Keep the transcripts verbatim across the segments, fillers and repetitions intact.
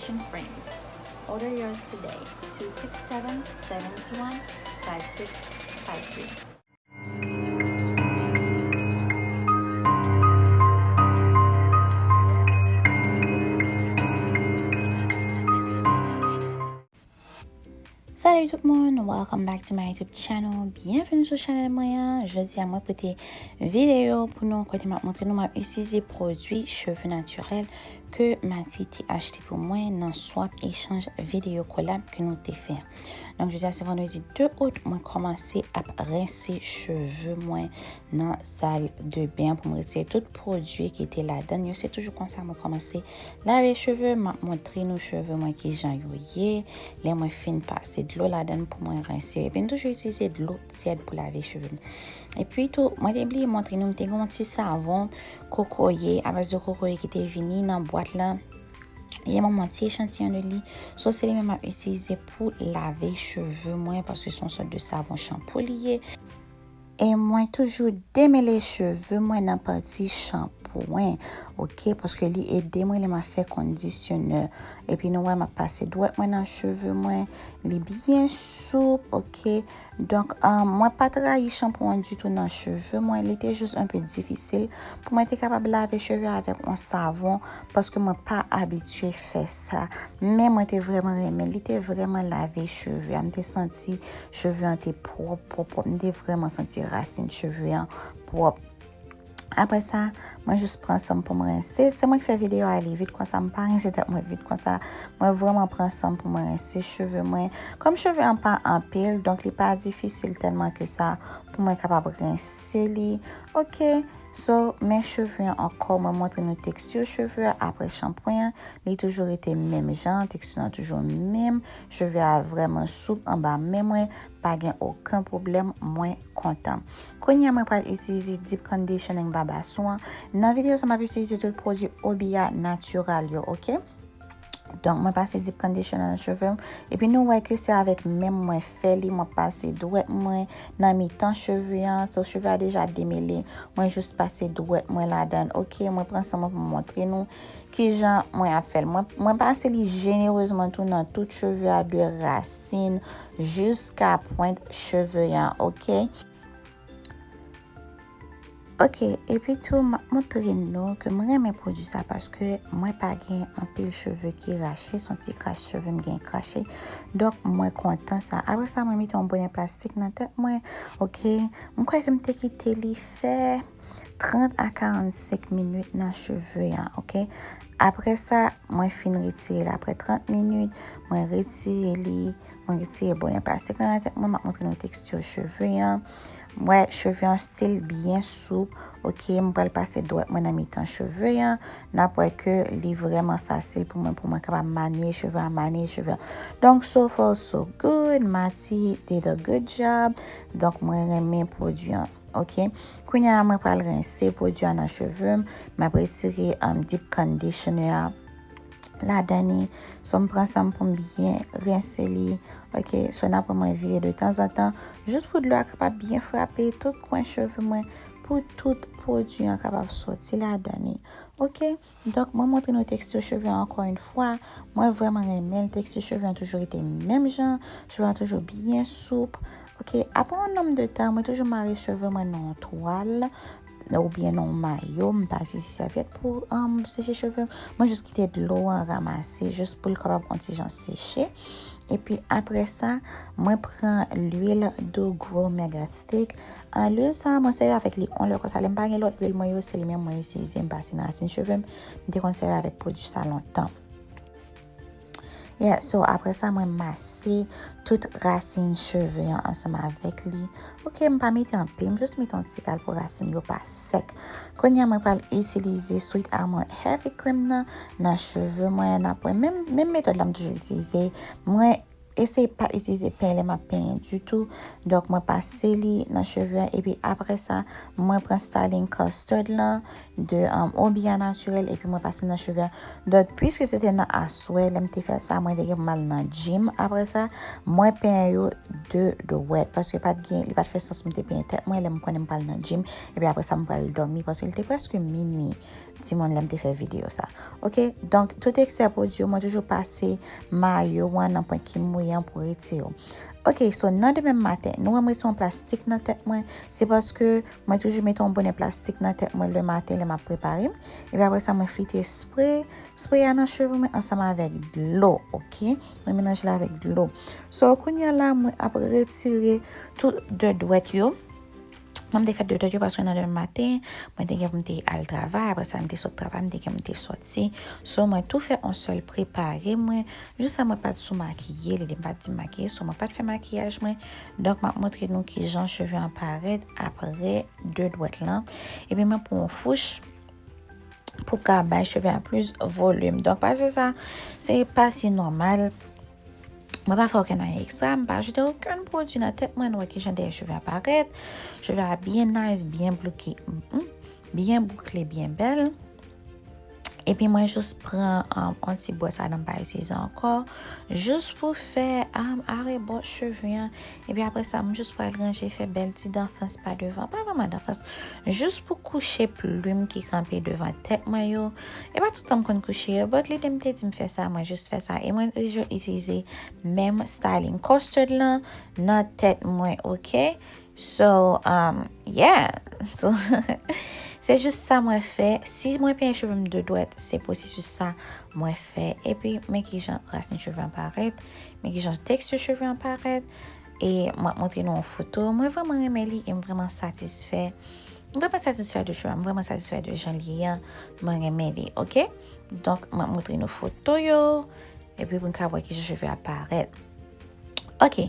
Frames. Order yours today, two six seven, seven two one, five six five three. Salut tout moun, welcome back to my YouTube channel. Byenveni sou chanèl mwen an. Jodi a mwen pote videyo pou nou kote m ap montre nou m ap itilize pwodui cheve natirèl ke Mati te achte pou mwen nan swap echanj videyo kolab ke nou te fè. Donk jodi a se vandredi de out, mwen kòmanse ap rense cheve mwen nan sal de ben pou mwen retire tout pwodui ki te ladan yo. Se toujou konsa mwen kòmanse lave cheve, m ap montre nou cheve mwen kijan yo ye. Lè mwen fin pase dlo ladan pou mwen rense, epi m toujou itilize dlo tyèd pou lave cheve m. Epi tou, mwen te bliye montre nou, m te gen yon ti savon kokoye, a baz de kokoye ki te vini nan bwat la. Li ban mwen yon ti echantiyon de li. So, se li menm m ap itilize pou lave cheve mwen, paske se yon sòt de savon chanpou li ye. E mwen toujou demele cheve mwen nan pati chanpwen, oke? Paske li ede mwen lè m ap fè kondisyonè. Epi nou wè, m ap pase dwèt mwen nan cheve mwen. Li byen soup, oke? Donk, ah, mwen pa t rayi chanpwen an ditou nan cheve mwen. Li te jis enpe difisil pou mwen te kapab lave cheve avèk yon savon, paske mwen pa abitye fè sa. Men mwen te vrèman renmen l. Li te vrèman lave cheve a. M te santi cheve an te pwòp, pwòp, pwòp. M te vrèman santi rasin cheve an pwòp. Apre sa, mwen jis pran san m pou m rense. Se mwen ki fè videyo a li vit konsa, m pa rense tèt mwen vit konsa. Mwen vrèman pran san m pou mwen rense cheve mwen. Kòm cheve an pa anpil, donk li pa difisil tèlman ke sa pou mwen kapab rense li. Oke, so, men cheve an ankò, mwen montre nou teksti cheve a apre chanpwen an. Li toujou rete menm jan, teksti an toujou menm. Cheve a vrèman soup anba men mwen. Pa gen okenn pwoblèm, mwen kontan. Kounye a, mwen pral itilize Deep Conditioning Babassu an. Nan videyo sa, m ap itilize tout pwodui Obia Natural yo, oke? Donk, mwen pase Deep Conditioner nan cheve m. Epi nou wè ke se avèk men m mwen fè li, mwen pase dwèt mwen nan mitan cheve an. So, cheve a deja demele. Mwen jis pase dwèt mwen ladan l. Oke, mwen pran san mwen pou m montre nou kijan mwen ap fè l. Mwen, mwen pase li jenerezman tou nan tout cheve a, de rasin jiska pwent cheve a, oke? Oke, epi tou, m ap montre nou ke m renmen pwodui sa paske mwen pa gen anpil cheve ki rache, se yon ti kras cheve m gen krache. Donk, mwen kontan sa. Apre sa, mwen mete yon bonè plastik nan tèt mwen, oke? M kwè ke m te kite li fè trant a karannsenk minit nan cheve an, oke? Apre sa, mwen fin retire l apre trant minit, mwen retire li, mwen retire bonè plastik lan nan tèt mwen, m ap montre nou teksti cheve an. M wè cheve an still byen soup, oke, m pral pase dwèt mwen nan mitan cheve an, n ap wè ke li vrèman fasil pou mwen, pou mwen kapab manye cheve an, manye cheve an. Donk, so far, so good, Mati did a good job, donk mwen renmen pwodui an. Oke. Kounye a, mwen pral rense pwodui a nan cheve m. M ap retire, um, deep conditioner a ladan li. So, m pran san m pou m byen rense li. Oke. So, n ap wè mwen vire de tanzantan. Jis pou dlo a kapab byen frape tout kwen cheve mwen. Pou tout pwodui an kapab soti ladan li. Oke. Donk, mwen montre nou teksti cheve an ankò yon fwa. Mwen vrèman renmen l. Teksti cheve an toujou rete menm jan. Cheve an toujou byen soup. Oke, apre yon nonm de tan, mwen toujou mare cheve mwen nan yon twal oubyen nan yon mayo. M pa itilize sèvyèt pou, um, seche cheve m. Mwen jis kite dlo an ranmase, jis pou l kapab yon ti jan seche. Epi apre sa, mwen pran lwil Doux Gros Mega Thick. Ah, lwil sa, mwen sèvi avèk li yon lè konsa. Lè m pa gen lòt lwil mwen yo, se li menm mwen itilize, m pase nan rasin cheve m. M te konn sèvi avèk pwodui sa lontan. Yeah, so apre sa, mwen mase tout rasin cheve an ansanm avèk li. Oke, m pa mete anpil, m jis mete yon ti kal pou rasin yo pa sèk. Kounye a, mwen pral itilize Sweet Almond Heavy Cream nan, nan cheve mwen. N ap wè menm, menm metòd la m toujou itilize. Mwen eseye pa itilize peny lè m ap penyen ditou. Donk, mwen pase li nan cheve an, epi apre sa, mwen pran styling custard lan de um, Obia Naturel, epi mwen pase nan cheve an. Donk, piske se te nan aswè, lè m te fè sa, mwen te gen pou m al nan gym apre sa, mwen penyen yo de dwèt, paske pa t gen, li pa t fè sans pou m te penyen tèt mwen, lè m konnen m pral nan gym, epi apre sa, m pral dòmi, paske li te prèske minui. Timoun, lè m te fè videyo sa. Ok, donk, tout eksè pwodui yo, mwen toujou pase mayo an nan pwen ki mouye an pou retire yo. Ok, so nan demen maten, nou wè m retire yon plastik nan tèt mwen, se paske mwen toujou mete yon bonè plastik nan tèt mwen lematen lè m ap prepare m. Epi apre sa, mwen flite spre, spre a nan cheve mwen ansanm avèk dlo, ok? Mwen melanje l avèk dlo. So, kounye a la, mwen ap retire tout de dwèt yo. Mwen te fè de dwèt yo paske nan demen maten, mwen te gen pou m te al travay, apre sa m te sot travay, m te gen pou m te sòti. So, mwen tou fè yon sèl prepare mwen, jis sa mwen pa t sou makiye, lè m pa t di makiye, so mwen pa t fè makiyaj mwen. Donk, m ap montre nou kijan cheve an parèt apre de dwèt lan. Epi mwen pran yon fouch pou ka bay cheve a plis volim. Donk, pase sa, se pa si nòmal. Mwen pa fè okenn ayen ekstra, m pa ajoute okenn pwodui nan tèt mwen, nou wè kijan dèyè cheve a parèt. Cheve a byen nice, byen bouke, mm, byen boukle, byen bèl. Epi mwen jis pran um, yon ti bwòs la, m pa itilize ankò, jis pou fè um, arebò cheve an. Epi apre sa, m jis pral ranje, fè bèl ti danfans pa devan, pa vrèman danfans, jis pou kouche plim ki kanpe devan tèt mwen yo. E pa tout tan m konn kouche yo, but lide m te di m fè sa, mwen jis fè sa. E mwen toujou itilize menm styling custard lan nan tèt mwen, ok? So, um, yeah. So, se jis sa mwen fè. Si mwen penyen cheve m de dwèt, se pwosesis sa mwen fè. Epi, men kijan rasin cheve an parèt, men kijan teksti cheve an parèt. E mwen ap montre nou yon foto. Mwen vrèman renmen li e m vrèman satisfè. M vrèman satisfè de cheve a, m vrèman satisfè de jan li ye an. Mwen renmen li, ok? Donk, mwen ap montre nou foto yo. Epi pou n ka wè kijan cheve a parèt. Ok,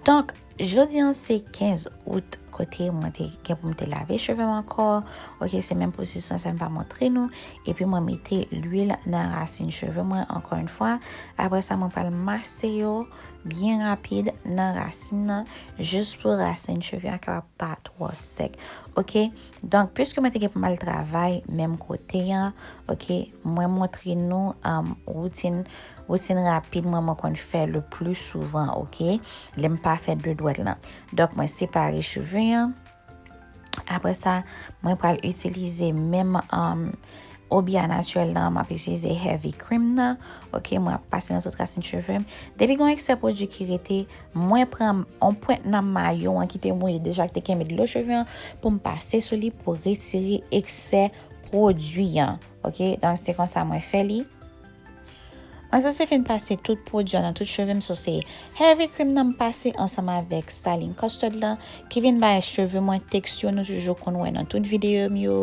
donk, jodi an se kenz out, kote mwen te gen pou m te lave cheve m ankò. Ok, se menm pwosesis lan, sa m pa montre nou. Epi mwen mete lwil nan rasin cheve mwen, ankò yon fwa. Apre sa, mwen pral mase yo byen rapid nan rasin nan, jis pou rasin cheve a kapab pa twò sèk. Ok, donk, piske mwen te gen pou m al travay menm kote an, ok, mwen montre nou um, woutin, woutin rapid mwen, mwen konn fè le pli souvan, ok, lè m pa fè de dwèt lan. Donk, mwen separe cheve an. Apre sa, mwen pral itilize menm um, Obia Naturel lan, m ap itilize heavy cream nan. Ok, mwen ap pase nan tout rasin cheve m. Depi gen yon eksè pwodui ki rete, mwen pran yon pwent nan mayo an ki te mouye deja, ki te kenbe dlo cheve an, pou m pase sou li pou retire eksè pwodui an. Ok, donk se konsa mwen fè li. Mwen sanse fin pase tout pwodui an nan tout cheve m, so se heavy cream nan m pase ansanm avèk styling custard lan, ki vin bay cheve mwen teksti nou toujou konn wè nan tout videyo m yo,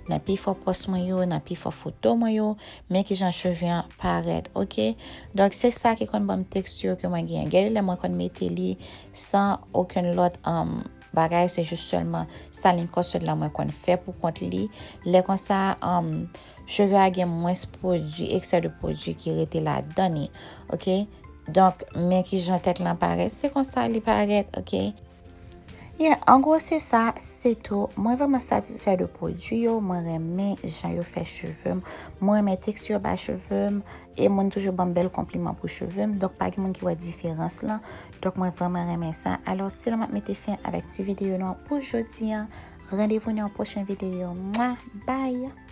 nan pifò pòs mwen yo, nan pifò foto mwen yo, men kijan cheve an parèt, ok? Donk, se sa ki konn ban m teksti ke mwen genyen. Gen de lè mwen konn mete li san okenn lòt um, bagay, se jis sèlman styling custard lan mwen konn fè pou kont li. Lè konsa, um, cheve a gen mwens pwodui, eksè de pwodui ki rete ladan li, ok? Donk, men kijan tèt lan parèt, se konsa li parèt, ok? Yeah, an gwo, se sa, se tou. Mwen vrèman satisfè de pwodui yo, mwen renmen jan yo fè cheve m, mwen renmen teksti yo bay cheve m, e moun toujou ban m bèl konpliman pou cheve m, donk pa gen moun ki wè diferans lan, donk mwen vrèman renmen sa. Alò, se la m ap mete fen avèk ti videyo nou an pou jodi an. Randevou nan yon pwochen videyo. Mwa! Bye!